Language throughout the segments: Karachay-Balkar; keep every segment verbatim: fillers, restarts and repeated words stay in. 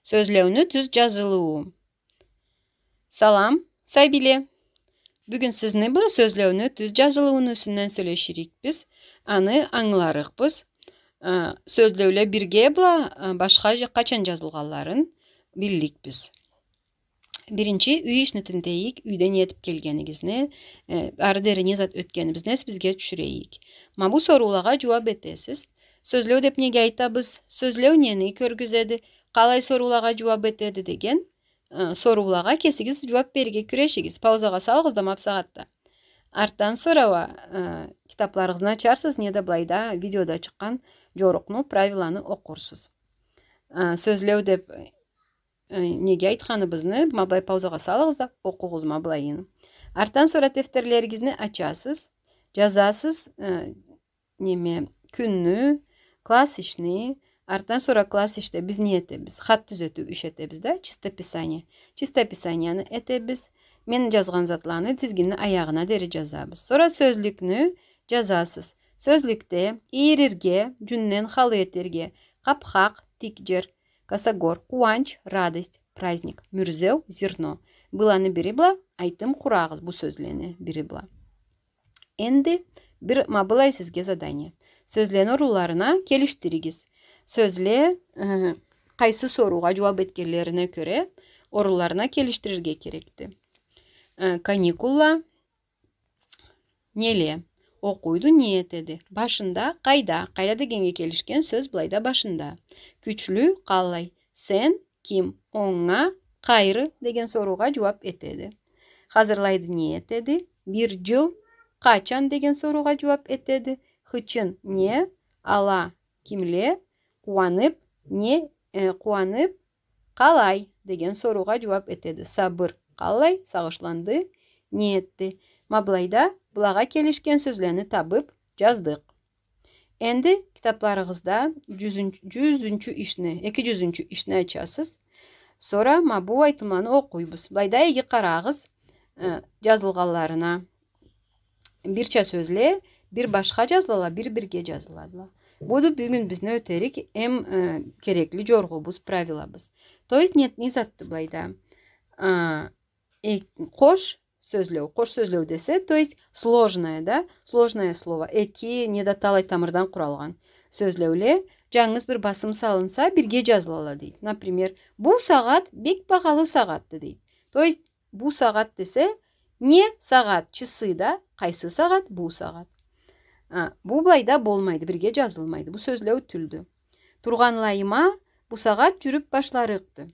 Сёзлеуню тюз джазылыуу. Салам, сабийле! Бюгюн сизни бла сёзлеуню тюз джазылыууну юсюнден сёлеширикбиз. Аны ангыларыкъбыз. Э, сёзлеуле бирге бла, э, башха джа-, къачан джазылгъанларын билликбиз. Биринчи юй ишни тинтейик, юйде не этиб келгенигизни, э, ары дери не зат ётгенибизни эсибизге тюшюрейик. Ма бу соруулагъа джууаб этесиз. Сёзлеу деб неге айтабыз? Сёзлеу нени кёргюзеди? Къалай соруулагъа джууаб этеди деген, э, соруулагъа кесигиз джууаб берирге кюрешигиз. Паузагъа салыгъыз да ма бусагъатда. Артдан сора уа, э, китабларыгъызны ачарсыз, неда былайда видеода чыкъгъан джорукъну, правиланы окъурсуз. Э, сёзлеу деб, э, неге айтханыбызны ма былай паузагъа салыгъыз да окъугъуз ма былайын. Артдан сора дефтерлеригизни ачасыз, джазасыз, э, неме, кюнню, класс ишни, артдан сора класс ишде биз не этебиз? Хат тюзетиу иш этебиз да, чистописание. Чистописанияны этебиз. Мен джазгъан затланы тизгинни аягъына дери джазабыз. Сора сёзлюкню джазасыз. Сёзлюкде ийирирге, джюнден халы этерге, къабхакъ, тик джер, косогор, къууанч, радость, праздник, мюрзеу, зерно. Быланы бири бла айтым къурагъыз бу сёзлени бири бла. Энди бир ма былай сизге задание. Сёзлени орунларына келишдиригиз. Сёзле, э, къайсы соруугъа джууаб этгенлерине кёре орунларына келишдирирге керекди. Э, каникулла, неле, окъуйду, не этеди? Башында, къайда? Къайда дегеннге келишген сёз былайда башында. Кючлю, къаллай? Сен, ким, онга, къайры деген соруугъа джууаб этеди. Хазырлайды, не этеди? Бир джыл, къачан деген соруугъа джууаб этеди. Хычын, не, ала, кимле, къууаныб, не, э, къууаныб, къалай деген соруугъа джууаб этеди. Сабыр, къаллай, сагъышланды, не этди? Ма былайда былагъа келишген сёзлени табыб джаздыкъ. Энди китабларыгъызда джюзюнч-, джюзюнчю ишни, эки джюзюнчю ишни ачасыз. Сора ма бу айтымланы окъуйбуз. Былайда иги къарагъыз, э, джазылгъанларына. Бирча сёзле бир башха джазылала, бир бирге джазыладыла. Буду бюгюн бизни ётерик эм, э, керекли джоругъубуз, правилабыз. То есть, не, не затды былайда? А, э, къош сёзлеу. Къош сёзлеу десе, то есть сложное, да? Сложное слово. Эки неда талай тамырдан къуралгъан сёзлеуле джангыз бир басым салынса, бирге джазылала, дейди. Например, бу сагъат бек багъалы сагъатды, дейди. То есть бу сагъат десе, не сагъат, часы да, къайсы сагъат, бу сагъат. А, бу былайда болмайды, бирге джазылмайды. Бу сёзлеу тюлдю. Тургъанлайыма, бу сагъат джюрюб башларыкъды.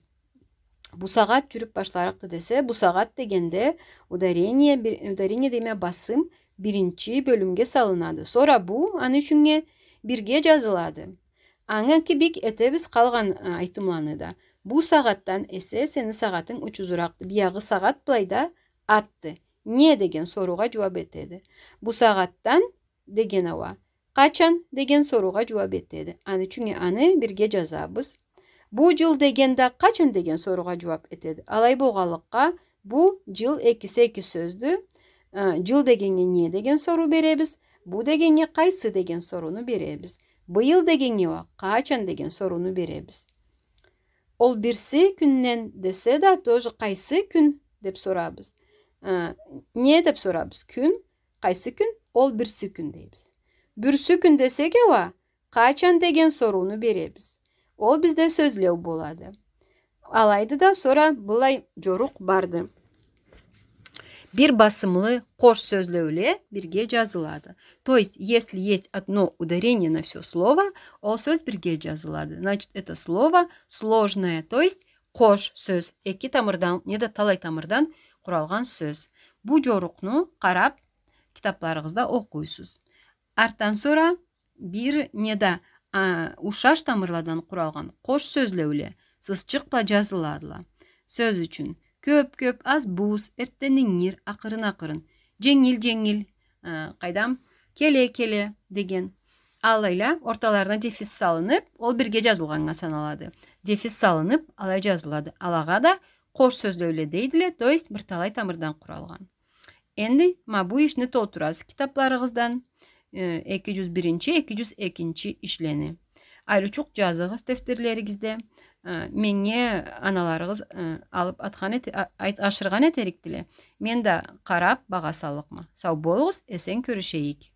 Бу сагъат джюрюб башларыкъды десе, бу сагъат дегенде ударение, бир-, ударение дейме, басым биринчи бёлюмге салынады. Сора бу, аны ючюннге бирге джазылады. Аны кибик этебиз къалгъан, а, айтымланы да. Бу сагъатдан эсе сени сагъатынг учузуракъды. Биягъы сагъат былайда атды. Не деген соруугъа джууаб этеди. Бу сагъатдан деген а уа къачан деген соруугъа джууаб этеди. Аны ючюннге аны бирге джазабыз. Бу джыл деген да къачан деген соруугъа джууаб этеди. Алай болгъанлыкъгъа бу, джыл экиси эки сёздю. Э, джыл дегеннге не деген соруу беребиз. Бу дегеннге къайсы деген сорууну беребиз. Быйыл дегеннге уа къачан деген сорууну беребиз. Ол бирси кюнден десе да, тоже къайсы кюн деб сорабыз. Э, не деб сорабыз? Кюн, къайсы кюн? Ол бирси кюн дейбиз. Бюрсю кюн десек а уа, къачан деген сорууну беребиз. Ол бизде сёзлеу болады. Алайды да, сора былай джорукъ барды. Бир басымлы къош сёзлеуле бирге джазылады. То есть, если есть одно ударение на всё слово, ол сёз бирге джазылады. Значит, это слово сложное, то есть къош сёз, эки тамырдан неда талай тамырдан къуралгъан сёз. Бу джорукъну къараб, китабларыгъызда окъуйсуз. Артдан сора бир неда, а, ушаш тамырладан къуралгъан къош сёзлеуле сызчыкъ бла джазыладыла. Сёз ючюн, кёб-кёб, аз-буз, эртден ингир, акъырын-акъырын, дженгил-дженгил, а, къайдам, келе-келе деген. Алайла орталарына дефис салыныб, ол бирге джазылгъаннга саналады. Дефис салыныб, алай джазылады. Алагъа да къош сёзлеуле дейдиле, то есть бир талай тамырдан къуралгъан. Энди ма бу ишни толтурасыз китабларыгъыздан, э, эки джюз биринчи, эки джюз экинчи ишлени. Ариучукъ джазыгъыз дефтерлеригизде. Э, меннге аналарыгъыз, э, алып атхан эте-, а-, айт-, ашыргъан этерикдиле. Мен да къарап, багъа саллыкъма. Сау болугъуз, эсен кёрюшейик.